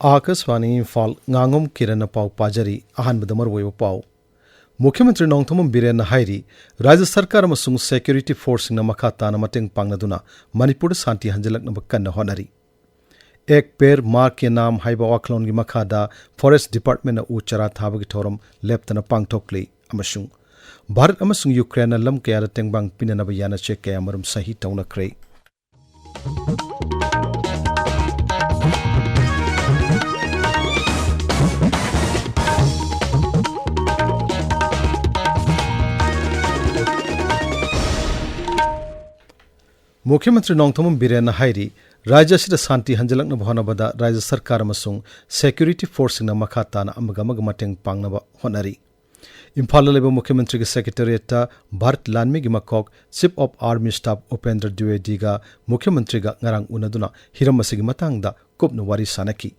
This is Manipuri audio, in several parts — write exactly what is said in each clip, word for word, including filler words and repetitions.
ꯑꯥꯀꯥꯁꯕꯥꯅꯤ ꯏꯝꯐꯥꯜ, ꯉꯥꯉꯣꯝ ꯀꯤꯔꯟꯅ ꯄꯥꯎ ꯄꯥꯖꯔꯤ꯫ ꯑꯍꯥꯟꯕꯗ ꯃꯔꯨꯑꯣꯏꯕ ꯄꯥꯎ꯫ ꯃꯨꯈ꯭ꯌ ꯃꯟꯇ꯭ꯔꯤ ꯅꯣꯡꯊꯣꯝꯕꯝ ꯕꯤꯔꯦꯟꯅ ꯍꯥꯏꯔꯤ, ꯔꯥꯖ꯭ꯌ ꯁꯔꯀꯥꯔ ꯑꯃꯁꯨꯡ ꯁꯦꯀ꯭ꯌꯨꯔꯤꯇꯤ ꯐꯣꯔꯁꯁꯤꯡꯅ ꯃꯈꯥ ꯇꯥꯅ ꯃꯇꯦꯡ ꯄꯥꯡꯅꯗꯨꯅ ꯃꯅꯤꯄꯨꯔꯗ ꯁꯥꯟꯇꯤ ꯍꯟꯖꯤꯜꯂꯛꯅꯕ ꯀꯟꯅ ꯍꯣꯠꯅꯔꯤ꯫ ꯑꯦꯛ ꯄꯦꯔ ꯃꯥ ꯀꯦ ꯅꯥꯝ ꯍꯥꯏꯕ ꯋꯥꯈꯜꯂꯣꯟꯒꯤ ꯃꯈꯥꯗ ꯐꯣꯔꯦꯁ꯭ꯠ ꯗꯤꯄꯥꯔꯠꯃꯦꯟꯠꯅ ꯎ ꯆꯥꯔꯥ ꯊꯥꯕꯒꯤ ꯊꯧꯔꯝ ꯂꯦꯞꯇꯅ ꯄꯥꯡꯊꯣꯛꯂꯤ ꯑꯃꯁꯨꯡ ꯚꯥꯔꯠ ꯑꯃꯁꯨꯡ ꯌꯨꯀ꯭ꯔꯦꯟꯅ ꯂꯝ ꯀꯌꯥꯗ ꯇꯦꯡꯕꯥꯡ ꯄꯤꯅꯅꯕ ꯌꯥꯅꯆꯦ ꯀꯌꯥꯃꯔꯨꯝ ꯁꯍꯤ ꯇꯧꯅꯈ꯭ꯔꯦ꯫ ꯃꯨꯈ꯭ꯌ ꯃꯟꯇ꯭ꯔꯤ ꯅꯣꯡꯊꯣꯝꯕꯝ ꯕꯤꯔꯦꯟꯅ ꯍꯥꯏꯔꯤ, ꯔꯥꯖ꯭ꯌ ꯑꯁꯤꯗ ꯁꯥꯟꯇꯤ ꯍꯟꯖꯤꯜꯂꯛꯅꯕ ꯍꯣꯠꯅꯕꯗ ꯔꯥꯖ꯭ꯌ ꯁꯔꯀꯥꯔ ꯑꯃꯁꯨꯡ ꯁꯦꯀ꯭ꯌꯨꯔꯤꯇꯤ ꯐꯣꯔꯁꯁꯤꯡꯅ ꯃꯈꯥ ꯇꯥꯅ ꯑꯃꯒ ꯑꯃꯒ ꯃꯇꯦꯡ ꯄꯥꯡꯅꯕ ꯍꯣꯠꯅꯔꯤ꯫ ꯏꯝꯐꯥꯜꯗ ꯂꯩꯕ ꯃꯨꯈ꯭ꯌ ꯃꯟꯇ꯭ꯔꯤꯒꯤ ꯁꯦꯀ꯭ꯔꯦꯇꯦꯔꯤꯌꯦꯠꯇ ꯚꯥꯔꯠ ꯂꯥꯟꯃꯤꯒꯤ ꯃꯀꯣꯛ chief of army staff Upendra ꯗ꯭ꯋꯤꯋꯦꯗꯤꯒ ꯃꯨꯈ꯭ꯌ ꯃꯟꯇ꯭ꯔꯤꯒ ꯉꯔꯥꯡ ꯎꯅꯗꯨꯅ ꯍꯤꯔꯝ ꯑꯁꯤꯒꯤ ꯃꯇꯥꯡꯗ ꯀꯨꯞꯅ ꯋꯥꯔꯤ ꯁꯥꯅꯈꯤ꯫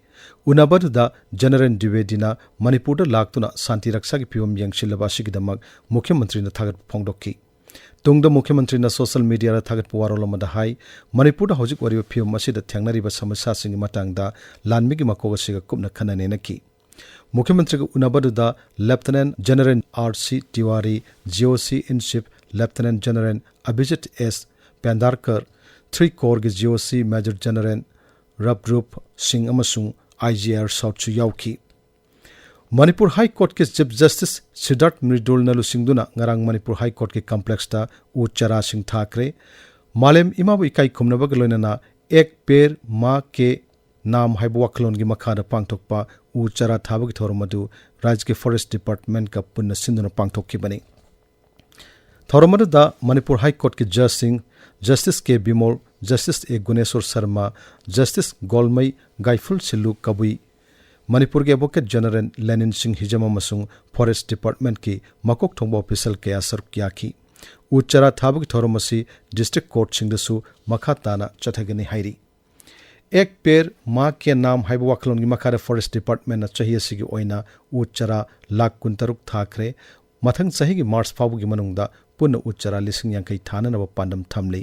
ꯎꯅꯕꯗꯨꯗ ꯖꯦꯅꯔꯦꯜ ꯗ꯭ꯋꯤꯋꯦꯗꯤꯅ ꯃꯅꯤꯄꯨꯔꯗ ꯂꯥꯛꯇꯨꯅ ꯁꯥꯟꯇꯤ ꯔꯛꯁꯥꯒꯤ ꯐꯤꯚꯝ ꯌꯦꯡꯁꯤꯜꯂꯕ ꯑꯁꯤꯒꯤꯗꯃꯛ ꯃꯨꯈ꯭ꯌ ꯃꯟꯇ꯭ꯔꯤꯅ ꯊꯥꯒꯠꯄ ꯐꯣꯡꯗꯣꯛꯈꯤ꯫ ꯇꯨꯡꯗ ꯃꯨꯈ꯭ꯌ ꯃꯟꯇ꯭ꯔꯤꯅ ꯁꯣꯁꯤꯌꯦꯜ ꯃꯤꯗꯤꯌꯥꯗ ꯊꯥꯒꯠꯄ ꯋꯥꯔꯣꯜ ꯑꯃꯗ ꯍꯥꯏ, ꯃꯅꯤꯄꯨꯔꯗ ꯍꯧꯖꯤꯛ ꯑꯣꯏꯔꯤꯕ ꯐꯤꯚꯝ ꯑꯁꯤꯗ ꯊꯦꯡꯅꯔꯤꯕ ꯁꯃꯁ꯭ꯌꯥꯁꯤꯡꯒꯤ ꯃꯇꯥꯡꯗ ꯂꯥꯟꯃꯤꯒꯤ ꯃꯀꯣꯛ ꯑꯁꯤꯒ ꯀꯨꯞꯅ ꯈꯟꯅ ꯅꯩꯅꯈꯤ꯫ ꯃꯨꯈ꯭ꯌ ꯃꯟꯇ꯭ꯔꯤꯒ ꯎꯅꯕꯗꯨꯗ ꯂꯦꯐꯇꯤꯅꯦꯟꯠ general R C ꯇꯤꯋꯥꯔꯤ, G O ꯁꯤ ꯏꯟ ꯆꯤꯐ ꯂꯦꯐꯇꯤꯅꯦꯟꯠ ꯖꯦꯅꯔꯦꯜ ꯑꯚꯤꯖꯤꯠ ꯑꯦꯁ ꯄꯦꯟꯗꯥꯔꯀꯔ, ꯊ꯭ꯔꯤ ꯀꯣꯔꯒꯤ ꯖꯤ ꯑꯣ ꯁꯤ ꯃꯦꯖꯔ ꯖꯦꯅꯔꯦꯜ ꯔꯕꯔꯨꯞ ꯁꯤꯡ ꯑꯃꯁꯨꯡ ꯑꯥꯏ ꯖꯤ ꯑꯥꯔ ꯁꯥꯎꯠꯁꯨ ꯌꯥꯎꯈꯤ꯫ ꯃꯅꯤꯄꯨꯔ ꯍꯥꯏ ꯀꯣꯔꯠꯀꯤ ꯆꯤꯐ ꯖꯁꯇꯤꯁ ꯁꯤꯗꯥꯔꯊ ꯃ꯭ꯔꯤꯗꯨꯜꯅ ꯂꯨꯆꯤꯡꯗꯨꯅ ꯉꯔꯥꯡ ꯃꯅꯤꯄꯨꯔ ꯍꯥꯏ ꯀꯣꯔꯠꯀꯤ ꯀꯝꯄ꯭ꯂꯦꯛꯁꯇ ꯎ ꯆꯥꯔꯥꯁꯤꯡ ꯊꯥꯈ꯭ꯔꯦ꯫ ꯃꯥꯂꯦꯝ ꯏꯃꯥꯕꯨ ꯏꯀꯥꯏ ꯈꯨꯝꯅꯕꯒ ꯂꯣꯏꯅꯅ ꯑꯦꯛ ꯄꯦꯔ ꯃꯥ ꯀꯦ ꯅꯥꯝ ꯍꯥꯏꯕ ꯋꯥꯈꯜꯂꯣꯟꯒꯤ ꯃꯈꯥꯗ ꯄꯥꯡꯊꯣꯛꯄ ꯎ ꯆꯥꯔꯥ ꯊꯥꯕꯒꯤ ꯊꯧꯔꯝ ꯑꯗꯨ ꯔꯥꯖ꯭ꯌꯒꯤ ꯐꯣꯔꯦꯁ꯭ꯠ ꯗꯤꯄꯥꯔꯠꯃꯦꯟꯠꯀ ꯄꯨꯟꯅ ꯁꯤꯟꯗꯨꯅ ꯄꯥꯡꯊꯣꯛꯈꯤꯕꯅꯤ꯫ ꯊꯧꯔꯝ ꯑꯗꯨꯗ ꯃꯅꯤꯄꯨꯔ ꯍꯥꯏ ꯀꯣꯔꯠꯀꯤ ꯖꯖꯁꯤꯡ ꯖꯁꯇꯤꯁ ꯀꯦ ꯕꯤꯃꯣꯜ, ꯖꯁꯇꯤꯁ ꯑꯦ ꯒꯨꯅꯦꯁꯣꯔ ꯁꯔꯃ, ꯖꯁꯇꯤꯁ ꯒꯣꯜꯃꯩ ꯒꯥꯏꯐꯨꯜ ꯁꯤꯜꯂꯨ ꯀꯕꯨꯏ, ꯃꯅꯤꯄꯨꯔꯒꯤ ꯑꯦꯗꯚꯣꯀꯦꯠ ꯖꯦꯅꯔꯦꯜ ꯂꯦꯅꯤꯟ ꯁꯤꯡ ꯍꯤꯖꯝ ꯑꯃꯁꯨꯡ ꯐꯣꯔꯦꯁ꯭ꯠ ꯗꯤꯄꯥꯔꯠꯃꯦꯟꯠꯀꯤ ꯃꯀꯣꯛ ꯊꯣꯡꯕ ꯑꯣꯐꯤꯁꯤꯌꯦꯜ ꯀꯌꯥ ꯁꯔꯨꯛ ꯌꯥꯈꯤ꯫ ꯎ ꯆꯥꯔꯥ ꯊꯥꯕꯒꯤ ꯊꯧꯔꯝ ꯑꯁꯤ ꯗꯤꯁꯇ꯭ꯔꯤꯛ ꯀꯣꯔꯠꯁꯤꯡꯗꯁꯨ ꯃꯈꯥ ꯇꯥꯅ ꯆꯠꯊꯒꯅꯤ ꯍꯥꯏꯔꯤ꯫ ꯑꯦꯛ ꯄꯦꯔ ꯃꯥ ꯀꯦ ꯅꯥꯝ ꯍꯥꯏꯕ ꯋꯥꯈꯜꯂꯣꯟꯒꯤ ꯃꯈꯥꯗ ꯐꯣꯔꯦꯁ꯭ꯠ ꯗꯤꯄꯥꯔꯠꯃꯦꯟꯠꯅ ꯆꯍꯤ ꯑꯁꯤꯒꯤ ꯑꯣꯏꯅ ꯎ ꯆꯥꯔꯥ ꯂꯥꯈ ꯀꯨꯟꯇꯔꯨꯛ ꯊꯥꯈ꯭ꯔꯦ꯫ ꯃꯊꯪ ꯆꯍꯤꯒꯤ ꯃꯥꯔꯆ ꯐꯥꯎꯕꯒꯤ ꯃꯅꯨꯡꯗ ꯄꯨꯟꯅ ꯎ ꯆꯥꯔꯥ ꯂꯤꯁꯤꯡ ꯌꯥꯡꯈꯩ ꯊꯥꯅꯅꯕ ꯄꯥꯟꯗꯝ ꯊꯝꯂꯤ꯫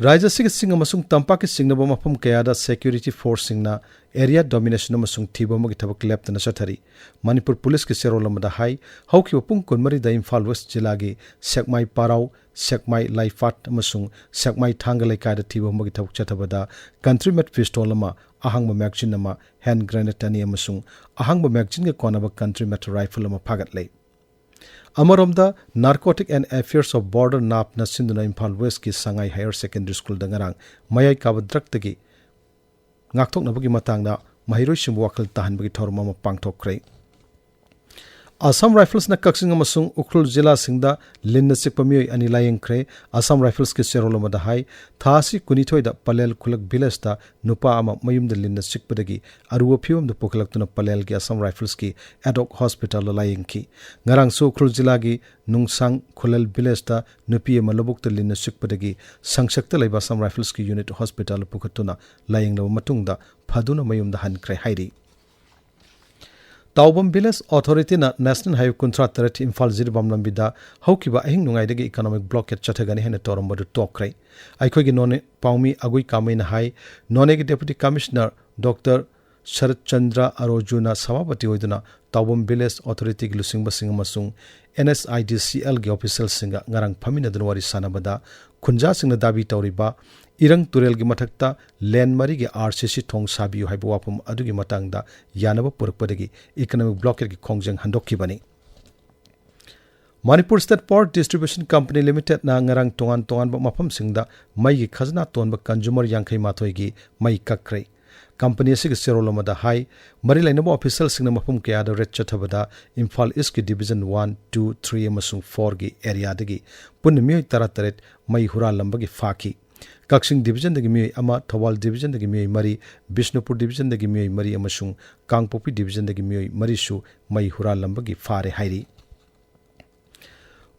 ꯔꯥꯖ꯭ꯌ ꯑꯁꯤꯒꯤ ꯆꯤꯡ ꯑꯃꯁꯨꯡ ꯇꯝꯄꯥꯛꯀꯤ ꯆꯤꯡꯅꯕ ꯃꯐꯝ ꯀꯌꯥꯗ security forceꯁꯤꯡꯅ area domination ꯑꯃꯁꯨꯡ ꯊꯤꯕ ꯑꯃꯒꯤ ꯊꯕꯛ ꯂꯦꯞꯇꯅ ꯆꯠꯊꯔꯤ꯫ ꯃꯅꯤꯄꯨꯔ ꯄꯨꯂꯤꯁꯀꯤ ꯆꯦꯔꯣꯜ ꯑꯃꯗ ꯍꯥꯏ, ꯍꯧꯈꯤꯕ ꯄꯨꯡ ꯀꯨꯟꯃꯔꯤꯗ ꯏꯝꯐꯥꯜ ꯋꯦꯁ ꯖꯤꯂꯥꯒꯤ ꯁꯦꯛꯃꯥꯏ ꯄꯥꯔꯥꯎ, ꯁꯦꯛꯃꯥꯏ ꯂꯥꯏꯐꯥꯠ ꯑꯃꯁꯨꯡ ꯁꯦꯛꯃꯥꯏ ꯊꯥꯡꯒ ꯂꯩꯀꯥꯏꯗ ꯊꯤꯕ ꯍꯨꯝꯕꯒꯤ ꯊꯕꯛ ꯆꯠꯊꯕꯗ country made pistol ꯑꯃ, ꯑꯍꯥꯡꯕ magazine ꯑꯃ, hand grenade ꯑꯅꯤ ꯑꯃꯁꯨꯡ ꯑꯍꯥꯡꯕ magazineꯒ ꯀꯣꯟꯅꯕ country made rifle ꯑꯃ ꯐꯥꯒꯠꯂꯦ꯫ ꯑꯃꯔꯣꯝꯗ, Narcotic and Affairs of Border, NAP ꯅ ꯁꯤꯟꯗꯨꯅ ꯏꯝꯐꯥꯜ ꯋꯦꯁꯀꯤ ꯁꯉꯥꯏ ꯍꯥꯌꯔ ꯁꯦꯀꯦꯟꯗꯔꯤ ꯁ꯭ꯀꯨꯜꯗ ꯉꯔꯥꯡ ꯃꯌꯥꯏ ꯀꯥꯕ drugꯇꯒꯤ ꯉꯥꯛꯊꯣꯛꯅꯕꯒꯤ ꯃꯇꯥꯡꯗ ꯃꯍꯩꯔꯣꯏꯁꯤꯡꯕꯨ ꯋꯥꯈꯜ ꯇꯥꯍꯟꯕꯒꯤ ꯊꯧꯔꯝ ꯑꯃ ꯄꯥꯡꯊꯣꯛꯈ꯭ꯔꯦ꯫ ꯑꯁꯥꯝ ꯔꯥꯏꯐꯜꯁꯅ ꯀꯛꯆꯤꯡ ꯑꯃꯁꯨꯡ ꯎꯈ꯭ꯔꯨꯜ ꯖꯤꯂꯥꯁꯤꯡꯗ ꯂꯤꯟꯅ ꯆꯤꯛꯄ ꯃꯤꯑꯣꯏ ꯑꯅꯤ ꯂꯥꯌꯦꯡꯈ꯭ꯔꯦ꯫ ꯑꯁꯥꯝ ꯔꯥꯏꯐꯜꯁꯀꯤ ꯆꯦꯔꯣꯜ ꯑꯃꯗ ꯍꯥꯏ, ꯊꯥ ꯑꯁꯤ ꯀꯨꯟꯅꯤꯊꯣꯏꯗ ꯄꯂꯦꯜ ꯈꯨꯂꯛ ꯚꯤꯂꯦꯖꯇ ꯅꯨꯄꯥ ꯑꯃ ꯃꯌꯨꯝꯗ ꯂꯤꯟꯅ ꯆꯤꯛꯄꯗꯒꯤ ꯑꯔꯨꯕ ꯐꯤꯕꯝꯗ ꯄꯨꯈꯠꯂꯛꯇꯨꯅ ꯄꯂꯦꯜꯒꯤ ꯑꯁꯥꯝ ꯔꯥꯏꯐꯜꯁꯀꯤ ad hoc hospitalꯗ ꯂꯥꯌꯦꯡꯈꯤ꯫ ꯉꯔꯥꯡꯁꯨ ꯎꯈ꯭ꯔꯨꯜ ꯖꯤꯂꯥꯒꯤ ꯅꯨꯡꯁꯥꯡ ꯈꯨꯂꯦꯜ ꯚꯤꯂꯦꯖꯇ ꯅꯨꯄꯤ ꯑꯃ ꯂꯧꯕꯨꯛꯇ ꯂꯤꯟꯅ ꯆꯤꯛꯄꯗꯒꯤ ꯁꯪꯁꯛꯇ ꯂꯩꯕ ꯑꯁꯥꯝ ꯔꯥꯏꯐꯜꯁꯀꯤ unit hospitalꯗ ꯄꯨꯈꯠꯇꯨꯅ ꯂꯥꯌꯦꯡꯂꯕ ꯃꯇꯨꯡꯗ ꯐꯗꯨꯅ ꯃꯌꯨꯝꯗ ꯍꯟꯈ꯭ꯔꯦ ꯍꯥꯏꯔꯤ꯫ ꯇꯥꯎꯕꯝ ꯚꯤꯂꯦꯖ ꯑꯣꯊꯣꯔꯤꯇꯤꯅ ꯅꯦꯁꯅꯦꯜ ꯍꯥꯏꯋꯦ ꯀꯨꯟꯊ꯭ꯔꯥ ꯇꯔꯦꯠ ꯏꯝꯐꯥꯜ ꯖꯤꯔꯤꯕꯥꯝ ꯂꯝꯕꯤꯗ ꯍꯧꯈꯤꯕ ꯑꯍꯤꯡ ꯅꯣꯡꯌꯥꯏꯗꯒꯤ economic blockade ꯆꯠꯊꯒꯅꯤ ꯍꯥꯏꯅ ꯇꯧꯔꯝꯕꯗꯨ ꯇꯣꯛꯈ꯭ꯔꯦ꯫ ꯑꯩꯈꯣꯏꯒꯤ ꯅꯣꯅꯦ ꯄꯥꯎꯃꯤ ꯑꯒꯨꯏ ꯀꯥꯃꯩꯅ ꯍꯥꯏ, ꯅꯣꯅꯦꯒꯤ Deputy Commissioner Doctor ꯁꯔꯠ ꯆꯟꯗ꯭ꯔ ꯑꯔꯣꯖꯨꯅ ꯁꯚꯥꯄꯇꯤ ꯑꯣꯏꯗꯨꯅ ꯇꯥꯎꯕꯝ ꯚꯤꯂꯦꯖ ꯑꯣꯊꯣꯔꯤꯇꯤꯒꯤ ꯂꯨꯆꯤꯡꯕꯁꯤꯡ ꯑꯃꯁꯨꯡ NHIDCLꯒꯤ officialꯁꯤꯡꯒ ꯉꯔꯥꯡ ꯐꯝꯃꯤꯟꯅꯗꯨꯅ ꯋꯥꯔꯤ ꯁꯥꯟꯅꯕꯗ, ꯈꯨꯟꯖꯥꯁꯤꯡꯅ ꯗꯥꯕꯤ ꯇꯧꯔꯤꯕ ꯏꯔꯪ ꯇꯨꯔꯦꯜꯒꯤ ꯃꯊꯛꯇ lane ꯃꯔꯤꯒꯤ RCC ꯊꯣꯡ ꯁꯥꯕꯤꯌꯨ ꯍꯥꯏꯕ ꯋꯥꯐꯝ ꯑꯗꯨꯒꯤ ꯃꯇꯥꯡꯗ ꯌꯥꯅꯕ ꯄꯨꯔꯛꯄꯗꯒꯤ economic blockadeꯀꯤ ꯈꯣꯡꯖꯪ ꯍꯟꯗꯣꯛꯈꯤꯕꯅꯤ꯫ Manipur State Power Distribution Company Limitedꯅ ꯉꯔꯥꯡ ꯇꯣꯉꯥꯟ ꯇꯣꯉꯥꯟꯕ ꯃꯐꯝꯁꯤꯡꯗ ꯃꯩꯒꯤ ꯈꯖꯅꯥ ꯇꯣꯟꯕ consumer ꯌꯥꯡꯈꯩ ꯃꯥꯊꯣꯏꯒꯤ ꯃꯩ ꯀꯛꯈ꯭ꯔꯦ꯫ Company ꯑꯁꯤꯒꯤ ꯆꯦꯔꯣꯜ ꯑꯃꯗ ꯍꯥꯏ, ꯃꯔꯤ ꯂꯩꯅꯕ officialꯁꯤꯡꯅ ꯃꯐꯝ ꯀꯌꯥꯗ raid ꯆꯠꯊꯕꯗ Imphal Eastꯀꯤ Division one, two, three ꯑꯃꯁꯨꯡ fourꯒꯤ areaꯗꯒꯤ ꯄꯨꯟꯅ ꯃꯤꯑꯣꯏ ꯇꯔꯥꯇꯔꯦꯠ ꯃꯩ ꯍꯨꯔꯥꯜꯂꯝꯕꯒꯤ ꯐꯥꯈꯤ꯫ ꯀꯛꯆꯤꯡ Divisionꯗꯒꯤ ꯃꯤꯑꯣꯏ ꯑꯃ, ꯊꯧꯕꯥꯜ Divisionꯗꯒꯤ ꯃꯤꯑꯣꯏ ꯃꯔꯤ, ꯕꯤꯁꯅꯨꯄꯨꯔ Divisionꯗꯒꯤ ꯃꯤꯑꯣꯏ ꯃꯔꯤ ꯑꯃꯁꯨꯡ ꯀꯥꯡꯄꯣꯛꯄꯤ Divisionꯗꯒꯤ ꯃꯤꯑꯣꯏ ꯃꯔꯤꯁꯨ ꯃꯩ ꯍꯨꯔꯥꯜꯂꯝꯕꯒꯤ ꯐꯥꯔꯦ ꯍꯥꯏꯔꯤ꯫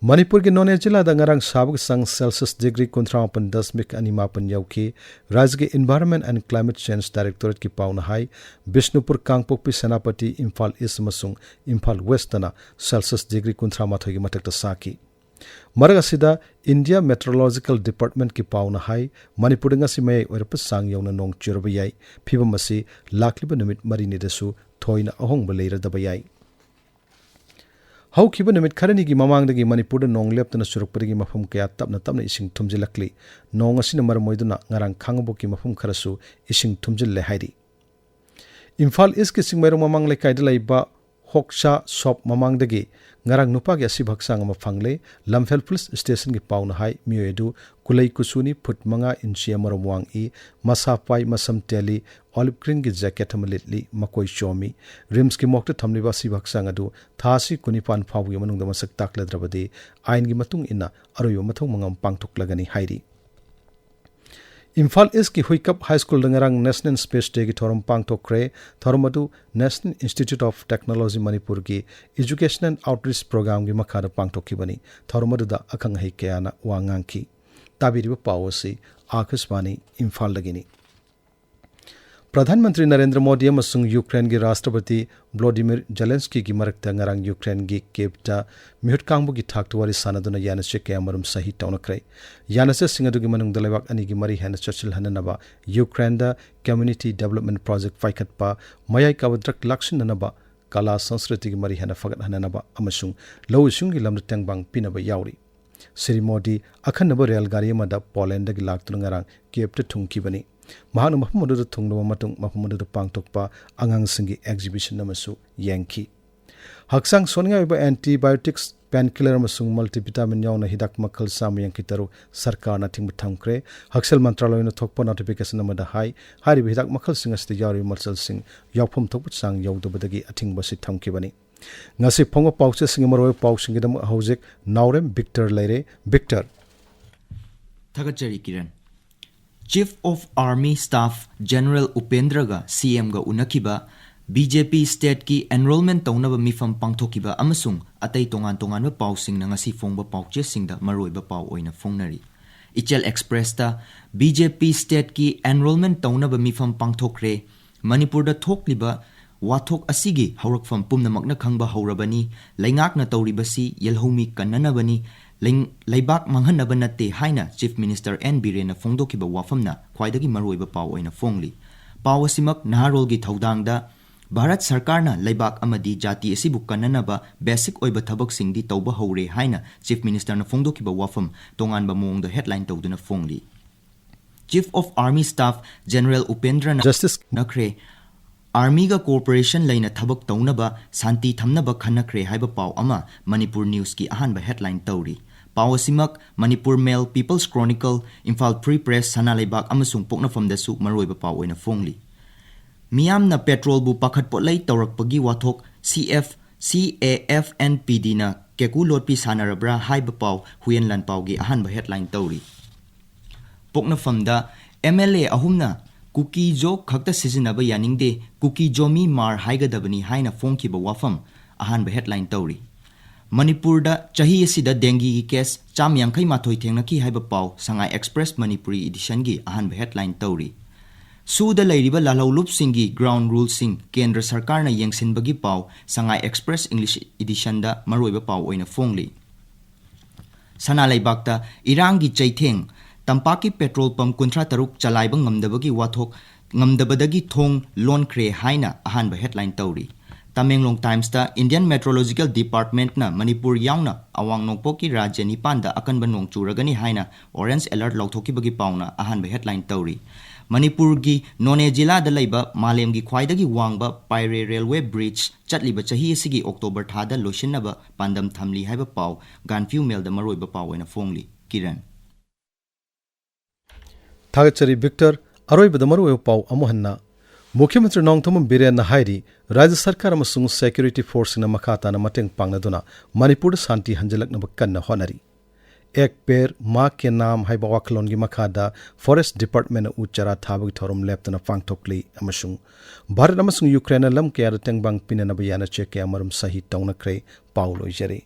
ꯃꯅꯤꯄꯨꯔꯒꯤ ꯅꯣꯅꯦ ꯖꯤꯂꯥꯗ ꯉꯔꯥꯡ ꯁꯥꯕꯒꯤ ꯆꯥꯡ Celsius degree ꯀꯨꯟꯊ꯭ꯔꯥ ꯃꯥꯄꯟ ꯗꯁꯃꯤꯛ ꯑꯅꯤ ꯃꯥꯄꯟ ꯌꯧꯈꯤ꯫ ꯔꯥꯖ꯭ꯌꯒꯤ Environment and Climate Change Directorateꯀꯤ ꯄꯥꯎꯅ high, Bishnupur, Kangpokpi, Senapati, Imphal East ꯑꯃꯁꯨꯡ ꯏꯝꯐꯥꯜ Westꯇꯅ Celsius degree ꯀꯨꯟꯊ꯭ꯔꯥ ꯃꯥꯊꯣꯏꯒꯤ ꯃꯊꯛꯇ ꯁꯥꯈꯤ꯫ ꯃꯔꯛ ꯑꯁꯤꯗ, ꯏꯟꯗꯤꯌꯥ ꯃꯦꯇ꯭ꯔꯣꯂꯣꯖꯤꯀꯦꯜ ꯗꯤꯄꯥꯔꯠꯃꯦꯟꯠꯀꯤ ꯄꯥꯎꯅ ꯍꯥꯏ, ꯃꯅꯤꯄꯨꯔꯗ ꯉꯁꯤ ꯃꯌꯥꯏ ꯑꯣꯏꯔꯞꯄ ꯆꯥꯡ ꯌꯧꯅ ꯅꯣꯡ ꯆꯨꯔꯕ ꯌꯥꯏ꯫ ꯐꯤꯕꯝ ꯑꯁꯤ ꯂꯥꯛꯂꯤꯕ ꯅꯨꯃꯤꯠ ꯃꯔꯤꯅꯤꯗꯁꯨ ꯊꯣꯏꯅ ꯑꯍꯣꯡꯕ ꯂꯩꯔꯗꯕ ꯌꯥꯏ꯫ ꯍꯧꯈꯤꯕ ꯅꯨꯃꯤꯠ ꯈꯔꯅꯤꯒꯤ ꯃꯃꯥꯡꯗꯒꯤ ꯃꯅꯤꯄꯨꯔꯗ ꯅꯣꯡ ꯂꯦꯞꯇꯅ ꯆꯨꯔꯛꯄꯗꯒꯤ ꯃꯐꯝ ꯀꯌꯥ ꯇꯞꯅ ꯇꯞꯅ ꯏꯁꯤꯡ ꯊꯨꯝꯖꯤꯜꯂꯛꯂꯤ꯫ ꯅꯣꯡ ꯑꯁꯤꯅ ꯃꯔꯝ ꯑꯣꯏꯗꯨꯅ ꯉꯔꯥꯡ ꯈꯥꯡꯉꯕꯣꯛꯀꯤ ꯃꯐꯝ ꯈꯔꯁꯨ ꯏꯁꯤꯡ ꯊꯨꯝꯖꯤꯜꯂꯦ ꯍꯥꯏꯔꯤ꯫ ꯏꯝꯐꯥꯜ ꯏꯁꯀꯤ ꯆꯤꯡꯃꯩꯔꯣꯡ ꯃꯃꯥꯡ ꯂꯩꯀꯥꯏꯗ ꯂꯩꯕ ꯍꯣꯛꯁꯥ ꯁꯣꯞ ꯃꯃꯥꯡꯗꯒꯤ ꯉꯔꯥꯡ ꯅꯨꯄꯥꯒꯤ ꯑꯁꯤꯕ ꯍꯛꯆꯥꯡ ꯑꯃ ꯐꯪꯂꯦ꯫ ꯂꯝꯐꯦꯜ ꯄꯨꯂꯤꯁ ꯁ꯭ꯇꯦꯁꯟꯒꯤ ꯄꯥꯎꯅ ꯍꯥꯏ, ꯃꯤꯑꯣꯏ ꯑꯗꯨ ꯀꯨꯂꯩ ꯀꯨꯆꯨꯅꯤ, ꯐꯨꯠ ꯃꯉꯥ ꯏꯟꯆꯤ ꯑꯃꯔꯣꯝ ꯋꯥꯡꯏ, ꯃꯁꯥ ꯄꯥꯏ, ꯃꯁꯝ ꯇꯦꯜꯂꯤ, ꯑꯣꯂꯤꯚ ꯒ꯭ꯔꯤꯟꯒꯤ ꯖꯦꯀꯦꯠ ꯑꯃ ꯂꯤꯠꯂꯤ, ꯃꯀꯣꯏ ꯆꯣꯝꯃꯤ꯫ ꯔꯤꯝꯁꯀꯤ ꯃꯣꯔꯒꯇ ꯊꯝꯂꯤꯕ ꯑꯁꯤꯕ ꯍꯛꯆꯥꯡ ꯑꯗꯨ ꯊꯥ ꯑꯁꯤ ꯀꯨꯟꯅꯤꯄꯥꯟ ꯐꯥꯎꯕꯒꯤ ꯃꯅꯨꯡꯗ ꯃꯁꯛ ꯇꯥꯛꯂꯗ꯭ꯔꯕꯗꯤ ꯑꯥꯏꯟꯒꯤ ꯃꯇꯨꯡ ꯏꯟꯅ ꯑꯔꯣꯏꯕ ꯃꯊꯧ ꯃꯉꯝ ꯄꯥꯡꯊꯣꯛꯂꯒꯅꯤ ꯍꯥꯏꯔꯤ꯫ ꯏꯝꯐꯥꯜ ꯏꯁꯀꯤ ꯍꯨꯏꯀꯞ ꯍꯥꯏ ꯁ꯭ꯀꯨꯜꯗ ꯉꯔꯥꯡ National Space Dayꯒꯤ ꯊꯧꯔꯝ ꯄꯥꯡꯊꯣꯛꯈ꯭ꯔꯦ꯫ ꯊꯧꯔꯝ ꯑꯗꯨ National Institute of Technology ꯃꯅꯤꯄꯨꯔꯒꯤ Education and Outreach Programꯒꯤ ꯃꯈꯥꯗ ꯄꯥꯡꯊꯣꯛꯈꯤꯕꯅꯤ꯫ ꯊꯧꯔꯝ ꯑꯗꯨꯗ ꯑꯈꯪ ꯑꯍꯩ ꯀꯌꯥꯅ ꯋꯥ ꯉꯥꯡꯈꯤ꯫ ꯇꯥꯕꯤꯔꯤꯕ ꯄꯥꯎ ꯑꯁꯤ ꯑꯥꯀꯥꯁꯕꯥꯅꯤ ꯏꯝꯐꯥꯜꯗꯒꯤꯅꯤ꯫ ꯄ꯭ꯔꯙꯥꯟ ꯃꯟꯇ꯭ꯔꯤ ꯅꯔꯦꯟꯗ꯭ꯔ ꯃꯣꯗꯤ ꯑꯃꯁꯨꯡ ꯌꯨꯀ꯭ꯔꯦꯟꯒꯤ ꯔꯥꯁꯇ꯭ꯔꯄꯇꯤ ꯚ꯭ꯂꯣꯗꯤꯃꯤꯔ ꯖꯦꯂꯦꯟꯁꯀꯤꯒꯤ ꯃꯔꯛꯇ ꯉꯔꯥꯡ ꯌꯨꯀ꯭ꯔꯦꯟꯒꯤ ꯀꯤꯚꯇ ꯃꯤꯍꯨꯠ ꯀꯥꯡꯕꯨꯒꯤ ꯊꯥꯛꯇ ꯋꯥꯔꯤ ꯁꯥꯟꯅꯗꯨꯅ ꯌꯥꯅꯆꯦ ꯀꯌꯥꯃꯔꯨꯝ ꯁꯍꯤ ꯇꯧꯅꯈ꯭ꯔꯦ꯫ ꯌꯥꯅꯆꯦꯁꯤꯡ ꯑꯗꯨꯒꯤ ꯃꯅꯨꯡꯗ ꯂꯩꯕꯥꯛ ꯑꯅꯤꯒꯤ ꯃꯔꯤ ꯍꯦꯟꯅ ꯆꯠꯁꯤꯜꯍꯟꯅꯅꯕ, ꯌꯨꯀ꯭ꯔꯦꯟꯗ Community Development Project ꯄꯥꯏꯈꯠꯄ, ꯃꯌꯥꯏ ꯀꯥꯕ ꯗ꯭ꯔꯒ ꯂꯥꯛꯁꯤꯟꯅꯅꯕ, ꯀꯂꯥ ꯁꯪꯁꯀ꯭ꯔꯤꯇꯤꯒꯤ ꯃꯔꯤ ꯍꯦꯟꯅ ꯐꯒꯠꯍꯟꯅꯅꯕ ꯑꯃꯁꯨꯡ ꯂꯧꯎ ꯁꯤꯡꯎꯒꯤ ꯂꯝꯗ ꯇꯦꯡꯕꯥꯡ ꯄꯤꯅꯕ ꯌꯥꯎꯔꯤ꯫ ꯁ꯭ꯔꯤ ꯃꯣꯗꯤ ꯑꯈꯟꯅꯕ ꯔꯦꯜ ꯒꯥꯔꯤ ꯑꯃꯗ ꯄꯣꯂꯦꯟꯗꯒꯤ ꯂꯥꯛꯇꯨꯅ ꯉꯔꯥꯡ ꯀꯤꯌꯦꯚꯇ ꯊꯨꯡꯈꯤꯕꯅꯤ꯫ ꯃꯍꯥꯛꯅ ꯃꯐꯝ ꯑꯗꯨꯗ ꯊꯨꯡꯂꯕ ꯃꯇꯨꯡ ꯃꯐꯝ ꯑꯗꯨꯗ ꯄꯥꯡꯊꯣꯛꯄ ꯑꯉꯥꯡꯁꯤꯡꯒꯤ ꯑꯦꯛꯖꯤꯕꯤꯁꯟ ꯑꯃꯁꯨ ꯌꯦꯡꯈꯤ꯫ ꯍꯛꯆꯥꯡ ꯁꯣꯛꯅꯤꯡꯉꯥꯏ ꯑꯣꯏꯕ antibiotics, painkiller ꯑꯃꯁꯨꯡ multivitamin ꯌꯥꯎꯅ ꯍꯤꯗꯥꯛ ꯃꯈꯜ ꯆꯥꯝꯃ ꯌꯥꯡꯈꯩ ꯇꯔꯨꯛ ꯁꯔꯀꯥꯔꯅ ꯑꯊꯤꯡꯕ ꯊꯝꯈ꯭ꯔꯦ꯫ ꯍꯛꯁꯦꯜ ꯃꯟꯇ꯭ꯔꯥꯂꯣꯏꯅ ꯊꯣꯛꯄ notification ꯑꯃꯗ ꯍꯥꯏ, ꯍꯥꯏꯔꯤꯕ ꯍꯤꯗꯥꯛ ꯃꯈꯜꯁꯤꯡ ꯑꯁꯤꯗ ꯌꯥꯎꯔꯤꯕ ꯃꯆꯜꯁꯤꯡ ꯌꯥꯎꯐꯝ ꯊꯣꯛꯄ ꯆꯥꯡ ꯌꯧꯗꯕꯗꯒꯤ ꯑꯊꯤꯡꯕ ꯑꯁꯤ ꯊꯝꯈꯤꯕꯅꯤ꯫ ꯉꯁꯤ ꯐꯣꯡꯕ ꯄꯥꯎꯆꯦꯁꯤꯡꯒꯤ ꯃꯔꯨꯑꯣꯏꯕ ꯄꯥꯎꯁꯤꯡꯒꯤꯗꯃꯛ ꯍꯧꯖꯤꯛ ꯅꯥꯎꯔꯦꯝ ꯕꯤꯛꯇꯔ ꯂꯩꯔꯦ꯫ ꯕꯤꯛꯇꯔ꯫ ꯊꯥꯒꯠꯆꯔꯤ Kiran. Chief of Army Staff General ꯎꯄꯦꯟꯗ꯭ꯔꯒ ꯁꯤ ꯑꯦꯝꯒ ꯎꯅꯈꯤꯕ, ꯕꯤ ꯖꯦ ꯄꯤ stateꯀꯤ enrollment ꯇꯧꯅꯕ ꯃꯤꯐꯝ ꯄꯥꯡꯊꯣꯛꯈꯤꯕ ꯑꯃꯁꯨꯡ ꯑꯇꯩ ꯇꯣꯉꯥꯟ ꯇꯣꯉꯥꯟꯕ ꯄꯥꯎꯁꯤꯡꯅ ꯉꯁꯤ ꯐꯣꯡꯕ ꯄꯥꯎꯆꯦꯁꯤꯡꯗ ꯃꯔꯨꯑꯣꯏꯕ ꯄꯥꯎ ꯑꯣꯏꯅ ꯐꯣꯡꯅꯔꯤ꯫ ꯏꯆꯦꯜ ꯑꯦꯛꯁꯄ꯭ꯔꯦꯁꯇ, ꯕꯤ ꯖꯦ ꯄꯤ stateꯀꯤ enrollment ꯇꯧꯅꯕ ꯃꯤꯐꯝ ꯄꯥꯡꯊꯣꯛꯈ꯭ꯔꯦ꯫ ꯃꯅꯤꯄꯨꯔꯗ ꯊꯣꯛꯂꯤꯕ ꯋꯥꯊꯣꯛ ꯑꯁꯤꯒꯤ ꯍꯧꯔꯛꯐꯝ ꯄꯨꯝꯅꯃꯛꯅ ꯈꯪꯕ ꯍꯧꯔꯕꯅꯤ꯫ ꯂꯩꯉꯥꯛꯅ ꯇꯧꯔꯤꯕꯁꯤ ꯌꯦꯜꯍꯧꯃꯤ ꯀꯟꯅꯅꯕꯅꯤ꯫ ꯂꯩ-, ꯂꯩꯕꯥꯛ ꯃꯥꯡꯍꯟꯅꯕ ꯅꯠꯇꯦ ꯍꯥꯏꯅ Chief Minister N ꯕꯤꯔꯦꯟꯅ ꯐꯣꯡꯗꯣꯛꯈꯤꯕ ꯋꯥꯐꯝꯅ ꯈ꯭ꯋꯥꯏꯗꯒꯤ ꯃꯔꯨꯑꯣꯏꯕ ꯄꯥꯎ ꯑꯣꯏꯅ ꯐꯣꯡꯂꯤ꯫ ꯄꯥꯎ ꯑꯁꯤꯃꯛ ꯅꯍꯥꯔꯣꯜꯒꯤ ꯊꯧꯗꯥꯡꯗ ꯚꯥꯔꯠ ꯁꯔꯀꯥꯔꯅ ꯂꯩꯕꯥꯛ ꯑꯃꯗꯤ ꯖꯥꯇꯤ ꯑꯁꯤꯕꯨ ꯀꯟꯅꯅꯕ basic ꯑꯣꯏꯕ ꯊꯕꯛꯁꯤꯡꯗꯤ ꯇꯧꯕ ꯍꯧꯔꯦ ꯍꯥꯏꯅ Chief Ministerꯅ ꯐꯣꯡꯗꯣꯛꯈꯤꯕ ꯋꯥꯐꯝ ꯇꯣꯉꯥꯟꯕ ꯃꯑꯣꯡꯗ headline ꯇꯧꯗꯨꯅ ꯐꯣꯡꯂꯤ꯫ Chief of Army Staff General ꯎꯄꯦꯟꯗ꯭ꯔꯅ Justice ꯅꯈ꯭ꯔꯦ꯫ Armyꯒ cooperation ꯂꯩꯅ ꯊꯕꯛ ꯇꯧꯅꯕ, ꯁꯥꯟꯇꯤ ꯊꯝꯅꯕ ꯈꯟꯅꯈ꯭ꯔꯦ ꯍꯥꯏꯕ ꯄꯥꯎ ꯑꯃ Manipur Newsꯀꯤ ꯑꯍꯥꯟꯕ headline ꯇꯧꯔꯤ꯫ ꯄꯥꯎ ꯑꯁꯤꯃꯛ Manipur Mail, People's Chronicle, Imphal Free Press, ꯁꯅꯥ ꯂꯩꯕꯥꯛ ꯑꯃꯁꯨꯡ ꯄꯣꯛꯅꯐꯝꯗꯁꯨ ꯃꯔꯨꯑꯣꯏꯕ ꯄꯥꯎ ꯑꯣꯏꯅ ꯐꯣꯡꯂꯤ꯫ ꯃꯤꯌꯥꯝꯅ petrolꯕꯨ ꯄꯥꯈꯠ ꯄꯣꯠꯂꯩ ꯇꯧꯔꯛꯄꯒꯤ ꯋꯥꯊꯣꯛ CF, CAFNPDꯅ ꯀꯦꯀꯨ ꯂꯣꯠꯄꯤ ꯁꯥꯟꯅꯔꯕ꯭ꯔꯥ ꯍꯥꯏꯕ ꯄꯥꯎ ꯍꯨꯏꯌꯦꯟ ꯂꯥꯟꯄꯥꯎꯒꯤ ꯑꯍꯥꯟꯕ headline ꯇꯧꯔꯤ꯫ ꯄꯣꯛꯅꯐꯝꯗ MLA ꯑꯍꯨꯝꯅ ꯀꯨꯀꯤ ꯖꯣ ꯈꯛꯇ ꯁꯤꯖꯤꯟꯅꯕ ꯌꯥꯅꯤꯡꯗꯦ, ꯀꯨꯀꯤ ꯖꯣꯃꯤ ꯃꯥꯔ ꯍꯥꯏꯒꯗꯕꯅꯤ ꯍꯥꯏꯅ ꯐꯣꯡꯈꯤꯕ ꯋꯥꯐꯝ ꯑꯍꯥꯟꯕ headline ꯇꯧꯔꯤ꯫ ꯃꯅꯤꯄꯨꯔꯗ ꯆꯍꯤ ꯑꯁꯤꯗ dengueꯒꯤ case ꯆꯥꯝꯃ ꯌꯥꯡꯈꯩ ꯃꯥꯊꯣꯏ ꯊꯦꯡꯅꯈꯤ ꯍꯥꯏꯕ ꯄꯥꯎ Sangai Express Manipuri editionꯒꯤ ꯑꯍꯥꯟꯕ headline ꯇꯧꯔꯤ꯫ ꯁꯨꯗ ꯂꯩꯔꯤꯕ ꯂꯥꯜꯍꯧꯂꯨꯞꯁꯤꯡꯒꯤ ground ruleꯁꯤꯡ ꯀꯦꯟꯗ꯭ꯔ ꯁꯔꯀꯥꯔꯅ ꯌꯦꯡꯁꯤꯟꯕꯒꯤ ꯄꯥꯎ Sangai Express English editionꯗ ꯃꯔꯨꯑꯣꯏꯕ ꯄꯥꯎ ꯑꯣꯏꯅ ꯐꯣꯡꯂꯤ꯫ ꯁꯅꯥ ꯂꯩꯕꯥꯛꯇ ꯏꯔꯥꯡꯒꯤ ꯆꯩꯊꯦꯡ, ꯇꯝꯄꯥꯛꯀꯤ petrol pump ꯀꯨꯟꯊ꯭ꯔꯥ ꯇꯔꯨꯛ ꯆꯂꯥꯏꯕ ꯉꯝꯗꯕꯒꯤ ꯋꯥꯊꯣꯛ, ꯉꯝꯗꯕꯗꯒꯤ ꯊꯣꯡ ꯂꯣꯟꯈ꯭ꯔꯦ ꯍꯥꯏꯅ ꯑꯍꯥꯟꯕ headline ꯇꯧꯔꯤ꯫ ꯇꯃꯦꯡꯂꯣꯡ Timesꯇ Indian Meteorological Departmentꯅ ꯃꯅꯤꯄꯨꯔ ꯌꯥꯎꯅ ꯑꯋꯥꯡ ꯅꯣꯡꯄꯣꯛꯀꯤ ꯔꯥꯖ꯭ꯌ ꯅꯤꯄꯥꯟꯗ ꯑꯀꯟꯕ ꯅꯣꯡ ꯆꯨꯔꯒꯅꯤ ꯍꯥꯏꯅ orange alert ꯂꯥꯎꯊꯣꯛꯈꯤꯕꯒꯤ ꯄꯥꯎꯅ ꯑꯍꯥꯟꯕ headline ꯇꯧꯔꯤ꯫ ꯃꯅꯤꯄꯨꯔꯒꯤ ꯅꯣꯅꯦ ꯖꯤꯂꯥꯗ ꯂꯩꯕ ꯃꯥꯂꯦꯝꯒꯤ ꯈ꯭ꯋꯥꯏꯗꯒꯤ ꯋꯥꯡꯕ Payre Railway Bridge ꯆꯠꯂꯤꯕ ꯆꯍꯤ ꯑꯁꯤꯒꯤ October ꯊꯥꯗ ꯂꯣꯏꯁꯤꯟꯅꯕ ꯄꯥꯟꯗꯝ ꯊꯝꯂꯤ ꯍꯥꯏꯕ ꯄꯥꯎ Gaanphiu Mailꯗ ꯃꯔꯨꯑꯣꯏꯕ ꯄꯥꯎ ꯑꯣꯏꯅ ꯐꯣꯡꯂꯤ꯫ ꯀꯤꯔꯟ꯫ ꯊꯥꯒꯠꯆꯔꯤ ꯚꯤꯛꯇꯔ꯫ ꯑꯔꯣꯏꯕꯗ ꯃꯔꯨꯑꯣꯏꯕ ꯄꯥꯎ ꯑꯃꯨꯛ ꯍꯟꯅ꯫ ꯃꯨꯈ꯭ꯌ ꯃꯟꯇ꯭ꯔꯤ ꯅꯣꯡꯊꯣꯝꯕꯝ ꯕꯤꯔꯦꯟꯅ ꯍꯥꯏꯔꯤ, ꯔꯥꯖ꯭ꯌ ꯁꯔꯀꯥꯔ ꯑꯃꯁꯨꯡ security forceꯁꯤꯡꯅ ꯃꯈꯥ ꯇꯥꯅ ꯃꯇꯦꯡ ꯄꯥꯡꯅꯗꯨꯅ ꯃꯅꯤꯄꯨꯔꯗ ꯁꯥꯟꯇꯤ ꯍꯟꯖꯤꯜꯂꯛꯅꯕ ꯀꯟꯅ ꯍꯣꯠꯅꯔꯤ꯫ ꯑꯦꯛ ꯄꯦꯔ ꯃꯥ ꯀꯦ ꯅꯥꯝ ꯍꯥꯏꯕ ꯋꯥꯈꯜꯂꯣꯟꯒꯤ ꯃꯈꯥꯗ Forest Departmentꯅ ꯎ ꯆꯥꯔꯥ ꯊꯥꯕꯒꯤ ꯊꯧꯔꯝ ꯂꯦꯞꯇꯅ ꯄꯥꯡꯊꯣꯛꯂꯤ ꯑꯃꯁꯨꯡ ꯚꯥꯔꯠ ꯑꯃꯁꯨꯡ ꯌꯨꯀ꯭ꯔꯦꯟꯅ ꯂꯝ ꯀꯌꯥꯗ ꯇꯦꯡꯕꯥꯡ ꯄꯤꯅꯅꯕ ꯌꯥꯅꯆꯦ ꯀꯌꯥꯃꯔꯨꯝ ꯁꯍꯤ ꯇꯧꯅꯈ꯭ꯔꯦ꯫ ꯄꯥꯎ ꯂꯣꯏꯖꯔꯦ꯫